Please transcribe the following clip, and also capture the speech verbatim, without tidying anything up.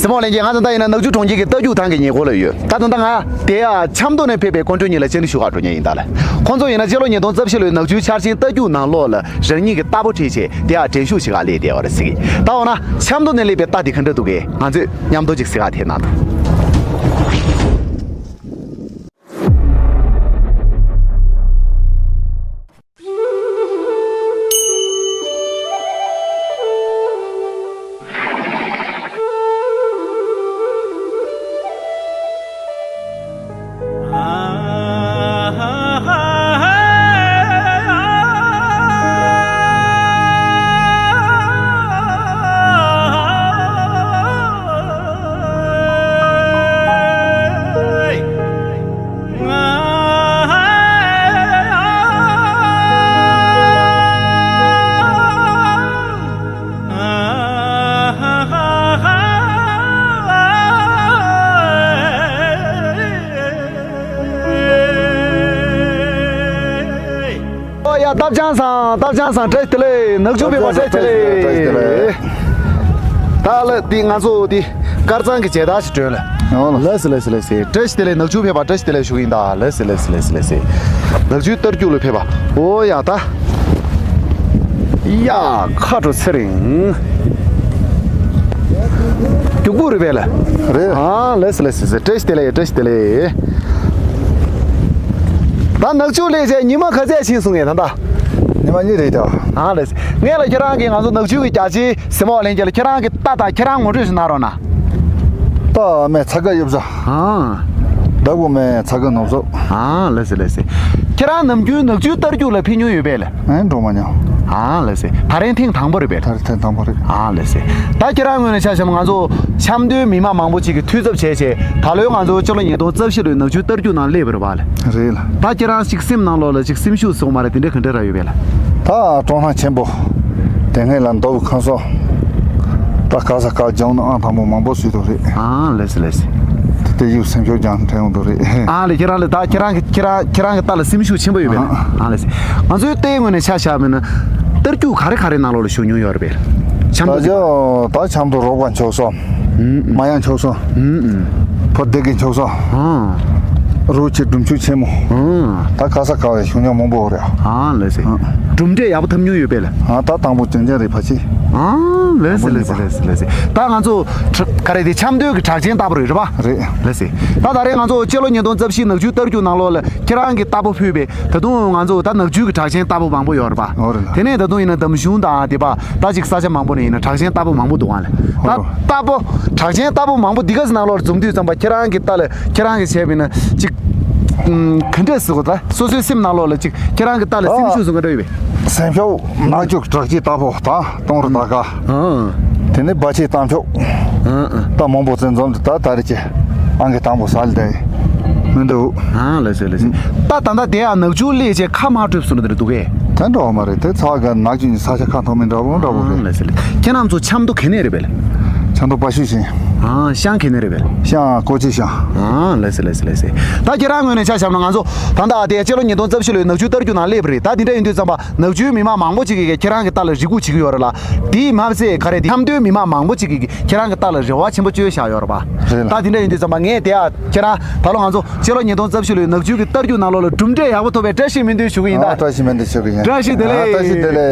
རྩེད་མོ་ལེན་གྱི་ང་ཚོ་ད་ཡིན་ན་ནག་ཆུ་གྲོང་ཁྱེར་གྱི་རྟ་རྒྱུག་ཐང་གི་ཉེ་འཁོར་ལ་ཡོད། ད་དུང་ད་ང་དེ་ཡ་ཆབ་མདོ་ནས་ཕེབས་པའི་སྐུ་མགྲོན་གཉིས་ལ་བཅར་འདྲི་ཞུ་ག་འགྲོ་མཁན་ཡིན་ད་ལ། ཁོང་ཚོ་ཡིན་ན་སྤྱི་ལོ་ཉིས་སྟོང་རྩ་བཞི་ལོའི་ནག་ཆུའི་འཆར་ཅན་རྟ་རྒྱུག་ནང་ལོགས་ལ་རང་ཉིད་ཀྱི་རྟ་ཕོ་ཁྲིད་བྱས་དེ་ཡ་འགྲན་ཞུགས་བྱེད་ག་སླེབས་བསྡད་ཡོད་རེད་ཟེར་གི། ད་འོ་ན་ཆབ་མདོ་ནས་སླེབས་པའི་རྟ་དེ་ག་འདྲ་འདུག་གས། ང་ཚོས་མཉམ་དུ་ཅིག་གཟིགས་ག་ཐེངས་གནང་དང་། ཨོ་ཡ། སྟག་ལྕང་ཚང་། སྟག་ལྕང་ཚང་བཀྲ་ཤིས་བདེ་ལེགས། ནག་ཆུ་ཕེབས་པ་བཀྲ་ཤིས་བདེ་ལེགས། ད་ལ་འདི་ང་ཚོ་འདི་དཀར་གཙང་གི་མཇལ་དར་ཞིག་སྒྲོན་ལ། ཨོ་ལ། ལགས་སོ་ལགས་སོ་ལགས་སོ། བཀྲ་ཤིས་བདེ་ལེགས། ནག་ཆུ་ཕེབས་པ་བཀྲ་ཤིས་བདེ་ལེགས་ཞུ་གི་ཡིན་ད། ལགས་སོ་ལགས་སོ་ལགས་སོ་ལགས་སོ། ནག་ཆུའི་རྟ་རྒྱུག་ལ་ཕེབས་པ། ཨོ་ཡ་ད། ཡ། ཁ་དྲོ་ཚེ་རིང་། རྒྱུག་པོ་རེད་པས་ལ། རེད། ཨ་ལགས་སོ་ལགས་སོ། བཀྲ་ཤིས་བདེ་ལེགས། བཀྲ་ཤིས་བདེ་ལེགས། ད་ནག་ཆུ་སླེབས་བྱས་ཉི་མ་ག་ཚད་ཕྱིན་སོང་ངས་ད་ལྟ། ཉི་མ་གཉིས་རེད་ད། ཨ་ལགས་སོ། ངས་ལ་ཁྱེད་རང་གིས་ང་ཚོ་ནག་ཆུ་གི་རྒྱ་ཆེའི་རྩེད་མོ་ལེན་རྒྱུ་ལ་ཁྱེད་རང་གི་རྟ་དང་ཁྱེད་རང་ངོ་སྤྲོད་ཞིག་གནང་རོགས་གནང་། རྟ་མེད་ཚ་ག་གཡུབ་ས། ཨ། བདག་པོ་མེད་ཚ་ག་ནོར་ཚོ། ཨ་ལགས་སོ་ལགས་སོ། ཁྱེད་རང་ནམ་རྒྱུན་ནག་ཆུའི་རྟ་རྒྱུག་ལ་ཕེབས་མྱོང་ཡོད་པས་ལགས། ཨེ་འགྲོ་མ་མྱོང་། ཨ་ལགས་སོ། ད་རིང་ཐེངས་དང་པོ་རེད་པས། ད་རིང་ཐེངས་དང་པོ་རེད། ཨ་ལགས་སོ། ད་ཁྱེད་རང་ངོས་ནས་ཆ་བཞག་ན་ང་ཚོ་ཆབ་མདོའི་མི་མང་མང་པོ་ཅིག་གིས་འཐུས་ཚབ་བྱས་བྱས་ད་ལོའི་ང་ཚོ་སྤྱི་ལོ་ཉིས་སྟོང་རྩ་བཞི་ལོའི་ནག་ཆུའི་རྟ་རྒྱུག་ནང་སླེབས་པ་རེད་པ་ལགས། རེད་ལགས། ད་ཁྱེད་རང་ཅིག་སེམས་ནང་ལོགས་ལ་ཅིག་སེམས་ཤུགས་ཟེར་བ་མ་རེད། དེ་འདྲ་ག་འདྲ་རག་ཡོད་པས་ལགས། ད་སྤྲོ་སྣང་ཆེན་པོ། དེ་སྔོན་ལ་མདོ་དབུས་ཁམས་གསུམ། ད་ག་ས་ག་སྦྱོང་ནི་ཨང་དང་པོ་མང་པོ་བཟོས་འདུག་རེད། ཨ་ལགས་སོ་ལགས་སོ། དེ་ཡུག་སེམས་ཤུགས་ཀྱང་དྲན་འོང་འདུག་རེད། ཨ་ལགས། ཁྱེད་རང་ལ་ད་ཁྱེད་རང་གི་ཁྱེད་རང་ཁྱེད་རང་གི་རྟ་ལ་སེམས་ཤུགས་ཆེན་པོ་ཡོད་པས་ལགས། ཨ་ལགས་སོ། ང་ཚོའི་རྟའི་ངོས་ནས་ཆ་བཞག་པ་ཡིན་ན། རྟ་རྒྱུག་ག་རེ་ག་རེ་ནང་ལོགས་ལ་ཞུགས་མྱོང་ཡོད་རེད་པས། ཆབ་མདོ། ད་ཆབ་མདོ་རོགས་པ་མཆོག་གསུམ། མ་ཡང་མཆོག་གསུམ། ཕོ་སྡེ་དགེ་མཆོག་གསུམ། རུ་ཆེ་སྒྲུབ་མཆོག་ཆེན་མོ། ད་ག་ས་ག་བའི་ཞུགས་མྱོང་མང་པོ་རེད། ཨ་ལགས་སོ། གྲུབ་འབྲས་ཡག་པོ་ཐོབ་མྱོང་ཡོད་པས་ལགས། ཨ་ད་དང་པོ་ཅན་ཅན་རེད་ཕ་ཆེ། ཨ་ལགས་སོ་ལགས་སོ་ལགས་སོ་ལགས་སོ། ད་ང་ཚོ་ག་རེ་དེ་ཆབ་མདོའི་གི་གྲགས་ཅན་རྟ་ཕོ་རེད་རེད་པ། རེད། ལགས་སོ། ད་ད་རེས་ང་ཚོ་སྤྱི་ལོ་ཉིས་སྟོང་རྩ་བཞི་ནག་ཆུའི་རྟ་རྒྱུག་ནང་ལོགས་ལ་ཁྱེད་རང་གི་རྟ་ཕོ་ཕུད་པས། ད་དུང་ང་ཚོ་ད་ནག་ཆུའི་གི་གྲགས་ཅན་རྟ་ཕོ་མང་པོ་ཡོད་རེད་པ། ཨོ་རེད་ལགས། དེ་ནས་ད་དུང་ཡིན་ན་འདམ་གཞུང་དང་དེ་པ་ད་ཅིག་ས་ཆ་མང་པོ་ནས་ཡིན་ན་གྲགས་ཅན་རྟ་ཕོ་མང་པོ་འདུག་ག་ལགས། ད་ཨོ་རེད། རྟ་ཕོ་གྲགས་ཅན་རྟ་ཕོ་མང་པོ་འདི་ག་ནང་ལོགས་འཛོམས་དུས་ཙམ་པ་ཁྱེད་རང་གི་རྟ་ལ་ཁྱེད་རང་གི་བྱས་པ་ཡིན་ན་ཅིག་ག་འདྲས་ཟེར་དགོས། ད་སོ་སོའི་སེམས་ནང་ལོགས་ལ་ཅིག་ཁྱེད་རང་གི་རྟ་ལ་སེམས་ཤུགས་སུ་ག་འདྲ་ཡོད་པས། སེམས་ཤུགས་ནག་ཆུ་གྲགས་ཅན་རྟ་ཕོ་ད་སྟོང་རུ་ད་ག་ཨང་། དེ་ནས་སྦ་ཆེ་རྟ་མཆོག་ཨང་ཨང་། ད་མང་པོ་ཙམ་འཛོམས་དུས་ད་ད་རེས་ཀྱི་ཨང་གི་དང་པོ་ས་ལ་བསྡད་མི་འདུག་ཨང་། ལགས་སོ་ལགས་སོ། ད་ད་ལྟ་དེ་ཡང་ནག་ཆུ་སླེབས་བྱས་ཁ་མ་གྲུབ་སོང་ནི་འདུག་གས། དེ་འདྲ་བ་མ་རེད། དེ་ཚ་ག་ནག་ཆུ་ནི་ས་ཆ་ཁ་མཐོ་དམན་འདྲ་བོ་འདྲ་བོ་རེད། ཨང་། ལགས་སོ་ལགས། ཁྱེད་རྣམ་ཚོ་ཆབ་མདོ་ག་ནས་རེད་པས་ལགས། ཆབ་མདོ་དཔའ་ཤོད་ཤན། ཨང་། ཤང་ག་ནས་རེད་པས་ལགས། ཤང་ཀོ་ཅི་ཤང་། ཨང་། ལགས་སོ་ལགས་སོ་ལགས་སོ། ད་ཁྱེད་རང་ངོས་ནས་ཆ་བཞག་ན་ང་ཚོ་ད་ལྟ་དེ་སྤྱི་ལོ་ཉིས་སྟོང་རྩ་བཞི་ལོའི་ནག་ཆུའི་རྟ་རྒྱུག་ནང་སླེབས་པ་རེད། ད་དེ་འདྲ་ཡིན་དུས་ཙམ་པ་ནག་ཆུའི་མི་མང་མང་པོ་ཅིག་གིས་ཁྱེད་རང་གི་རྟ་ལ་རེ་སྒུག་བྱེད་ཀྱི་ཡོད་རེད་ལ། དེས་མ་ཚད་ག་རེ་དེ་ཆབ་མདོའི་མི་མང་མང་པོ་ཅིག་གིས་ཁྱེད་རང་གི་རྟ་ལ་རེ་བ་ཆེན་པོ་བཅོལ་བཞག་ཡོད་རེད་པ། རེད་ལགས། ད་དེ་འདྲ་ཡིན་དུས་ཙམ་པ་ངས་དེ་ཡ་ཁྱེད་རང་ད་ལོ་ང་ཚོ་སྤྱི་ལོ་ཉིས་སྟོང་རྩ་བཞི་ལོའི་ནག་ཆུ་གི་རྟ་རྒྱུག་ནང་ལོགས་ལ་གྲུབ་འབྲས་ཡག་པོ་ཐོབ་པའི་བཀྲ་ཤིས་སྨོན་འདུན་ཞུ་གི་ཡིན་ད། ཨ་བཀྲ་ཤིས་སྨོན་འདུན་ཞུ་གི་ཡིན། བཀྲ་ཤིས་བདེ་ལེགས། ཨ་བཀྲ་ཤིས་བདེ་ལེགས།